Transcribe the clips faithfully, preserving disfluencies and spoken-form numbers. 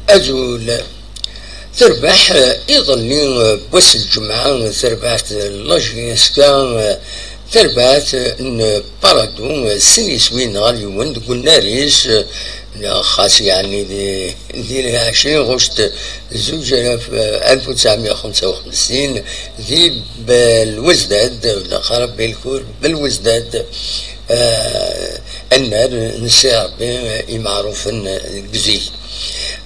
Azul. Terbeḥ, eh, iḍelli, eh, wass n lǧemɛa, eh, terbaɛt, eh, la J S K, eh, terbaɛt, eh, n Parado, eh, sin yiswiyen ɣer yiwen deg unnar-is, eh, neɣ xas yeɛni di, di ɛecrin ɣuct zuǧ alaf, eh, alef u tesɛemya u xemsa u xemsin, di Belwezdad, neɣ xara Belkur, Belwezdad, eh, annar n Si Ṛebbi, eh, imeɛrufen, eh, deg zik.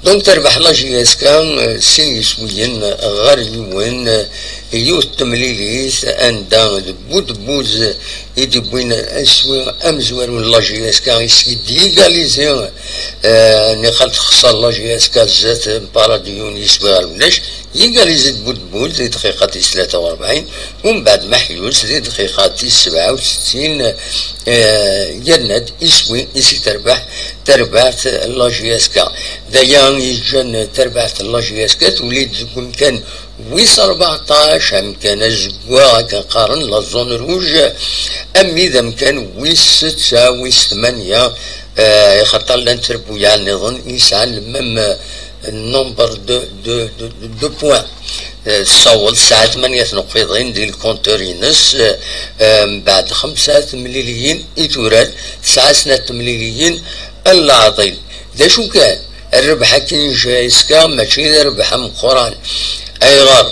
Donc, terbeḥ la J S K, eh, sin yiswiyen ɣer yiwen, eh, yiwet temlilit anda d Budbuz i d-iwwin aswi amezwaru n la J S K, iswi d-yigalizi, eh, niqal texṣer la J S K zdat n Parado yiwen yiswi ɣer ulac, yigalizi d Budbuz di dqiqa tis tlata u rebɛin, umbeɛd meḥyus di dqiqa tis sebɛa u settin, eh, yerna-d iswi i si terbeḥ terbaɛt la J S K. D aya i yeǧǧan terbaɛt la J S K tuli-d deg umkan wis rbeɛṭac, amkan azeggaɣ akken qqaren la zone rouge, ami d amkan wis setta, wis tmanya, eh, ixaṭer llan trebbuyaɛ nniḍen yesɛan le même, eh, nombre de, de, de, de, de points. Eh, tessaweḍ tesɛa tmanya tneqqiḍin di lkuntur-ines, eh, eh, mbeɛd xemsa temliliyin i turar, tesɛa snat temliliyin n leɛḍil. D acu kan, rrbeḥ akken i J S K mačči d rrbeḥ ameqqran. Ayɣer?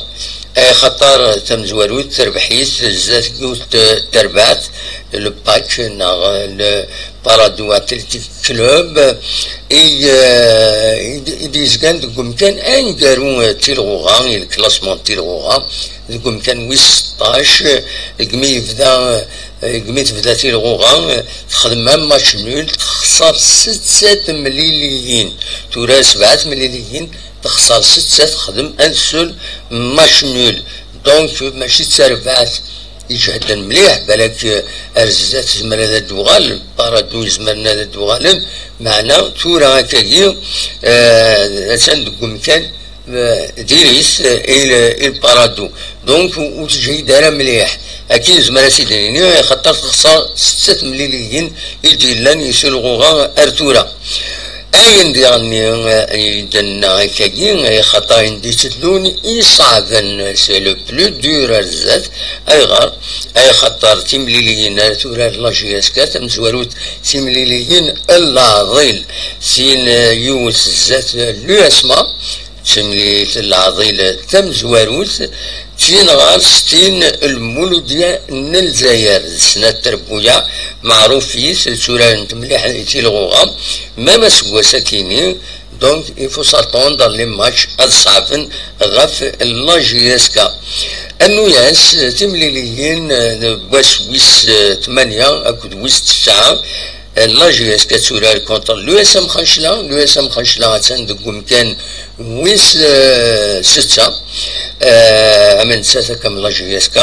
Axaṭer tamezwarut terbeḥ-it zdat yiwet n terbaɛt, le pack neɣ le Parado Athletic Club, i, eh, i d-, i d-yezgan deg umkan aneggaru, eh, tilɣuɣa, i le classement n tilɣuɣa, deg umkan wis seṭṭac, degmi yebda, degmi tebda tilɣuɣa, texdem un match nul, texṣer setta temliliyin, tura sebɛa temliliyin, texṣer setta, texdem un seul match nul. Donc, mačči d tarbaɛt iǧehden mliḥ, balak, eh, ar zdat tezmer ad d-tuɣal, Parado izemren ad d-uɣalen, meɛna tura akkagi, eh, atan deg umkan, eh, diri-t, eh, i, i Parado. Donc, ur teǧhid ara mliḥ. Akken nezmer ad t-id-nini, axaṭer texṣer setta temliliyin i d-yellan i tilɣuɣa ar tura. Ayen diɣen i d-nenna akkagi, axaṭer ayen d-itteddun iṣeɛben, c'est le plus dur ar zdat. Ayɣer? Axaṭer timliliyin ara turar la J S K tamezwarut, timliliyin n leɛḍil, tin, eh, yiwet zdat l'U S M A, d timlilit n leɛḍil tamezwarut, tin ɣer-s tin Lmuludya n Lezzayer, d snat trebbuyaɛ meɛrufit, tturarent mliḥ i tilɣuɣa, même aseggas akini, donc il faut s'attendre les matchs ad ṣeɛben ɣef la J S K. Rnu-yas timliliyin, eh, n wass wis, eh, tmanya akked wis tesɛa, eh, la J S K turar contre l'U S M Xancla, l'U S M Xancla atan deg umkan wis, eh, setta, eh, am nettat akka am la J S K,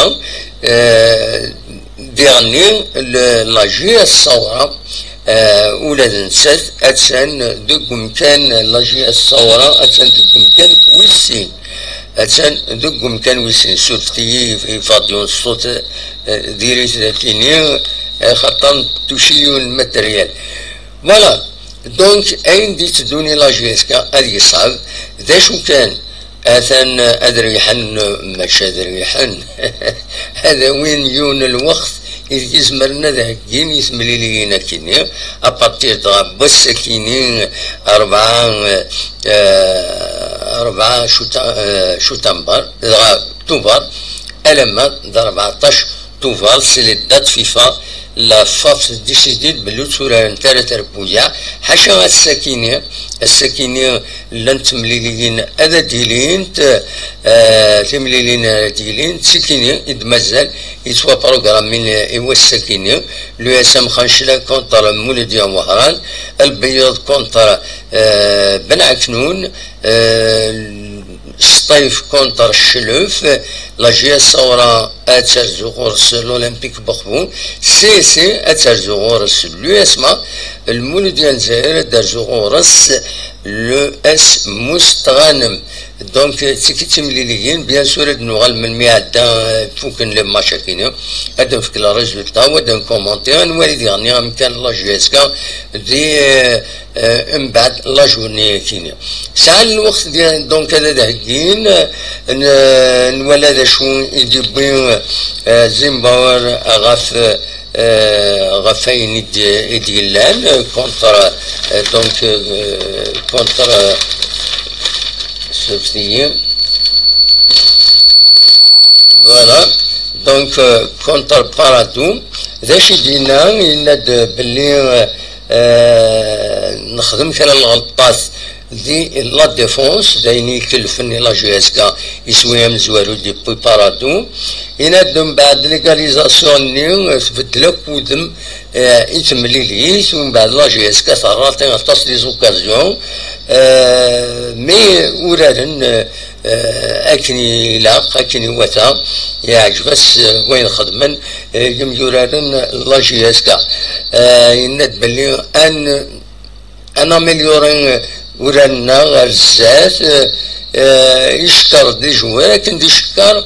eh, diɣenni le-, la J S Sawra, eh, ula d nettat attan deg umkan, la J S Sawra attan deg umkan wis sin, attan deg umkan wis sin, surfet-iyi, iffeɣ-d yiwen ṣṣut, eh, diri-t d akini, eh, xaṭer tuci yiwen lmateryal. Voilà. Donc, ayen d-itteddun i la J S K ad yeṣɛeb, d acu kan, atan ad reyḥen, mačči ad reyḥen, ad awin yiwen n lweqt ideg izemren ad heggin i temliliyin akini, à partir dɣa n wass akini, rebɛa, eh, rebɛa cuta-, eh, cutamber, dɣa tuber, alamma d rbeɛṭac tuber, c'est les dates FIFA, la FAF décide-d belli ur tturarent ara trebbuyaɛ, ḥaca ass-akini, ass-akini llant temliliyin ad d-ilint, eh, timliliyin ara d-ilint, d tikini i d-mazal yettwaprogrammin i wass-akini, l'U S M Xancla contre Mouloudia Wahran, Lbeyyeḍ contre, eh, Ben Aknoun, eh, Sṭif contre Ccluf, La J S Saoura ad terzu ɣur-s l'Olympique Baqbou, C S C ad terzu ɣur-s l'U S M A, Lmuludya n Lezzayer ad terzu ɣur-s l'U S Mustɣanem. Donc, d tigi d timliliyin, bien sûr, ad nuɣal melmi iɛedda, euh, fuken les matchs akini, ad nefk le résultat, ad nkumanti, ad nwali diɣen amek kan la J S K di, euh, euh, mbeɛd la journée akini. Sɛan lweqt di, donc, ad d-heggin, euh, n-, nwala d acu i d-yewwi, euh, Zimbabwe ɣef, euh, ɣef wayen i d-, i d-yellan, euh, contre, euh, donc, euh, contre, euh, surfet-iyi. Voilà. Donc, euh, contre Paradou, d acu i d-yenna? Yenna-d belli, euh, euh, nexdem kra n lɣelṭat di la défense, d ayen i ikellfen i la J S K iswi amezwaru d-yewwi Paradou. Yenna-d mbeɛd l'égalisation-nni, euh, tbeddel akk udem, euh, i temlilit, mbeɛd la J S K terraṭi aṭas des occasions, euh, mais uraren, euh, euh, akken ilaq, akken iwata, yeɛǧeb-as, euh, wayen xedmen, euh, yemyuraren la J S K. Euh, yenna-d belli ad n-, ad naméliori urar-nneɣ ar zdat, euh, euh, icekker des joueurs, akken d-icekker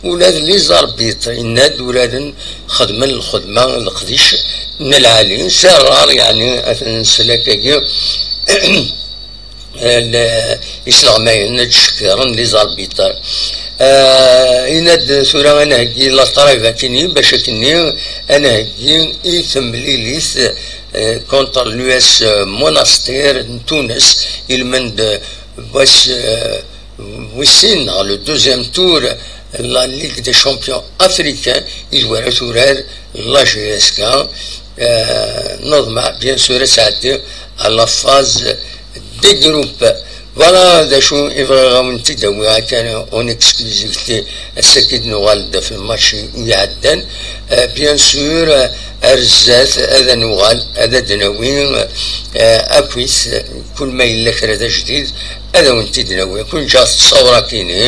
ula d les arbitres, yenna-d uraren xedmen lxedma, leqdic n lɛali, c'est rare, yeɛni, ad ten-nsel akkagi. L-, isleɣmayen ad d-cekkren les arbitres. Euh, yenna-d tura ad nheggi la trêve akini, bac akkenni ad nheggi i temlilit, euh, contre l'U S Monastir n Tunes, ilmend wass, euh, wis sin, neɣ le deuxième tour, la Ligue des Champions Africains, i d wara turar la J S K, euh, neḍmeɛ, bien sûr, ad tɛeddi à la phase des groupes. Voilà d acu i bɣiɣ ad wen-t-id-awiɣ akka en exclusivité, ass-agi d-nuɣal-d ɣef lmatch i iɛeddan. Euh, bien sûr, euh, ar zdat ad nuɣal, ad d-nawi, euh, akkit, kul ma yella kra d ajdid, ad awen-t-id-nawi. Kun ǧaɣ ssawra kini,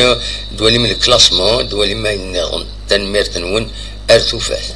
d-walim le classement, d-walim ayen nniḍen. Tanemmirt-nwen, ar tufat.